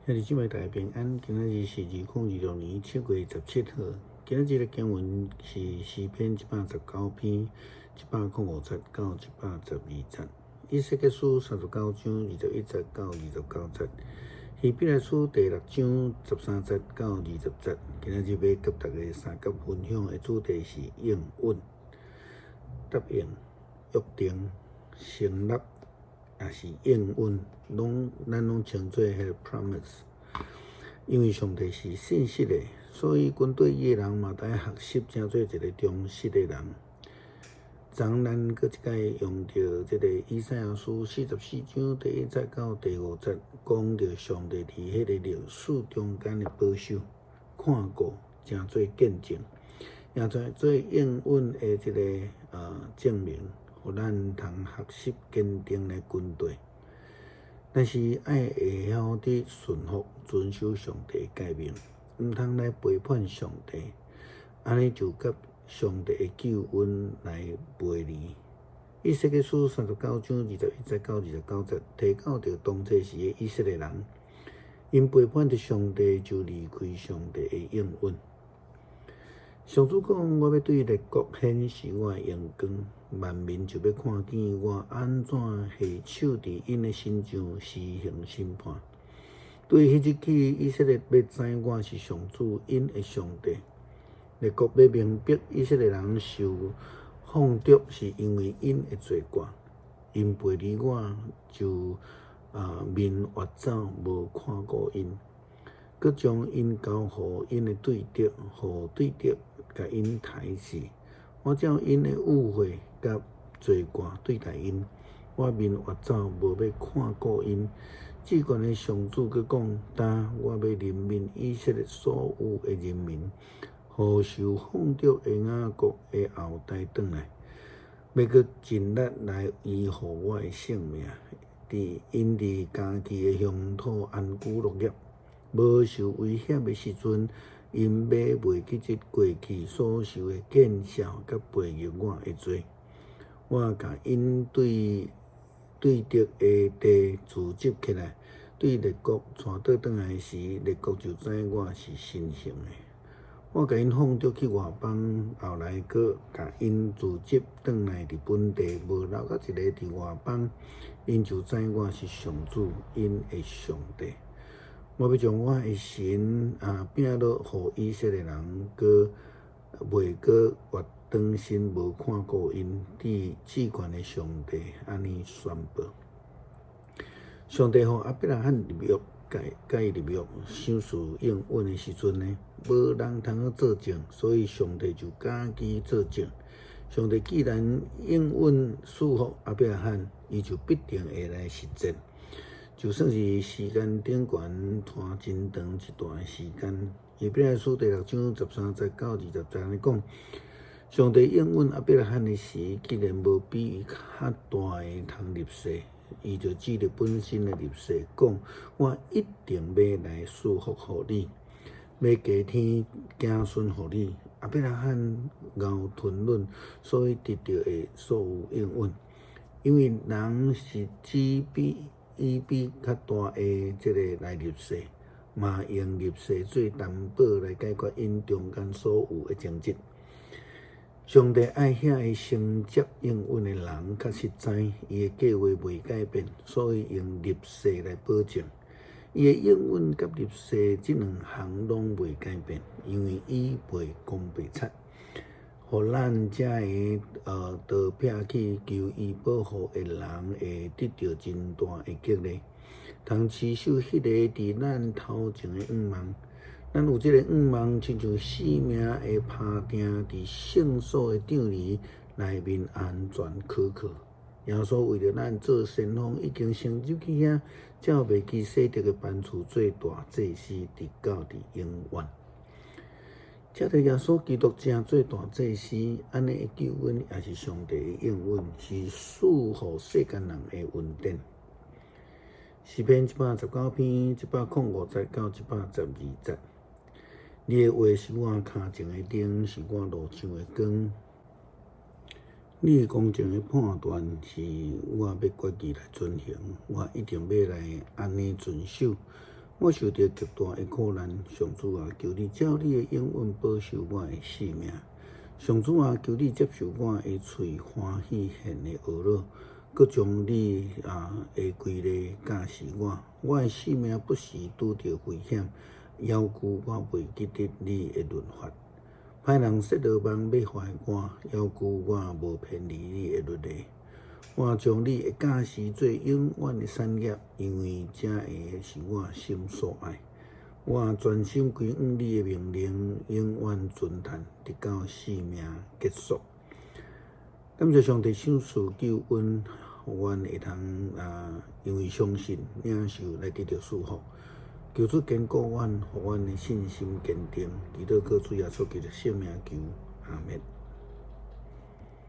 兄弟姊妹大家平安，今仔日是2026年7月17號。今仔日的經文是詩篇119篇105節到112節，以西結書39章21節到29節，希伯來書第六章13節到20節。今仔日欲佮大家相佮分享的主題是應允、答應、約定、成立，抑是應允，攏咱攏稱做彼个 promise。因為上帝是信實的，所以跟綴伊的人嘛，著愛學習成做一个忠實的人。昨咱閣一擺用著這个以賽亞書44章第1節到第5節，講著上帝佇彼个歷史中間的保守、看顧，成做見證，也成做應允的這个證明，予咱通學習堅定來跟綴。但是愛會曉得順服、遵守上帝的誡命，毋通來背叛上帝，按呢就佮上帝的救恩來背離。以西結書39章21節到29節，提到著當這時的以色列人，𪜶背叛著上帝，就離開上帝的應允。上主講：我欲對列國顯示我的榮光，萬民就欲看見我按怎下手佇𪜶的身上施行審判。對彼日起，以色列欲知我是上主𪜶的上帝。列國欲明白以色列人受放逐是因為𪜶的罪過，𪜶背離我就面越走，無看顧𪜶，閣將𪜶交予𪜶的對敵，予對敵共𪜶刣死。我照𪜶的誤會佮罪過對待𪜶，我面越走，無欲看顧𪜶。至懸的上主閣講：今我欲憐憫以色列所有的人民，予受放逐的雅各的後代轉來，欲閣盡力來維護我的聖名。佇𪜶佇家己的鄉土安居樂業，無受威脅的時陣，𪜶欲袂記得過去所受的見笑佮背逆我的罪。我共𪜶對對敵的地聚集起來，對列國帶倒轉來時，列國就知我是神聖的。我共𪜶放逐去外邦，後來閣共𪜶聚集轉來佇本地，無留甲一个佇外邦，𪜶就知我是上主，𪜶的上帝。我欲將我的神摒落，予以色列人閣袂閣越轉身無看顧𪜶，佇至懸的上帝按呢宣布。上帝予亞伯拉罕立約，共伊立約，賞賜應允的時陣呢，無人通好作證，所以上帝就家己作證。上帝既然應允賜福亞伯拉罕，伊就必定會來實踐。就算是時間頂懸拖真長一段時間，希伯來書第六章13節到20節按呢講，上帝應允亞伯拉罕的時，既然無比伊較大的通立誓，伊就指著本身來立誓，講我一定欲來賜福予你，欲加添子孫予你。亞伯拉罕𠢕吞忍，所以得著的所有應允，因為人是指比伊比較大的這个來立誓，嘛用立誓做擔保來解決𪜶中間所有的爭執。上帝愛遐个承接應允的人，確實知伊的計劃袂改變，所以用立誓來保證。伊的應允佮立誓這兩項攏袂改變，因為伊袂講白賊。予咱才會逃避去求伊保護的人會得著真大的激勵，通持守彼个佇咱頭前的向望。咱有這个向望，親像性命的拍碇佇聖所的帳籬內面安全可靠。耶穌為著咱做先鋒，已經先入去遐，照麥基洗德的班次做大祭司，直到佇永遠。藉著耶穌基督成做大祭司，按呢的救恩也是上帝的應允，是賜予世間人的恩典。詩篇119篇105節到112節，你的話是我跤前的燈，是我路上的光。你的公正的判斷是我欲決志來遵行，我一定欲來按呢遵守。我受著極大的苦難，上主啊，求你照你的應允保守我的性命。上主啊，求你接受我的喙歡喜獻的哀樂，閣將你的規例教示我。我的性命不時拄著危險，猶舊我袂記得你的律法。歹人設羅網欲害我，猶舊我無偏離你的律例。我將你的教示做永遠的產業，因為這个是我心所愛。我專心歸向你的命令，永遠遵行，直到性命結束。感謝上帝賞賜救恩，予阮會通因為相信領受來得著祝福。求主堅固阮，予阮的信心堅定。祈禱靠主耶穌基督聖名求，阿們。